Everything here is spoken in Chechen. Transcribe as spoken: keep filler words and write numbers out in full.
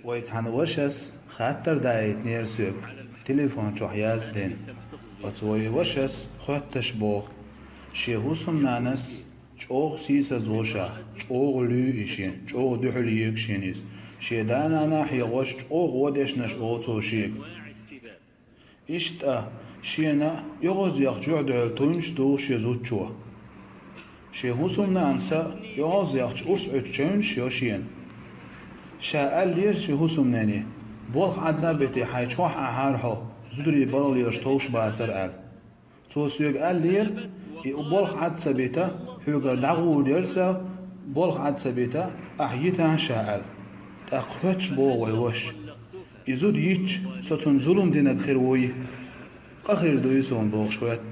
Вай цхьана вашас хаттар даийтинера соьга, телефон чохь яздина. Оцу вай вашас хоьтташ боху: шен хӀусамнанас чӀогӀа сийсаз во ша, чӀогӀа луьй и шен, чӀогӀа дуьхьал егаш йина иза. Шен да-нана хьегӀош чӀогӀа вон дешнаш олу цо шега. Иштта шена оьгӀазъяхча юьхь-дуьхьал туьйнаш тухуш йо зудчо. Шен хӀусамнанас оьгӀазъяхча урс Ӏуьттуш чевнаш йо шена. Ша аьллера шен хӀусамнене: «Болх Ӏадда а битий, хьайн чохь Ӏахьара хьо, зударий балха лелаш товш бацара», — аьлла. Цо соьга аьллера: «И болх Ӏад ца бита, хьоьгара дӀагӀур яра сан, болх Ӏад ца бита, ахь йитан ша», — аьлла. ТӀаккха хоьтташ боху вай вашас: «И зуда йитча, со цунна зулам динарг хир вуй? Къа хир дуй суна?» — бохуш хоьтту.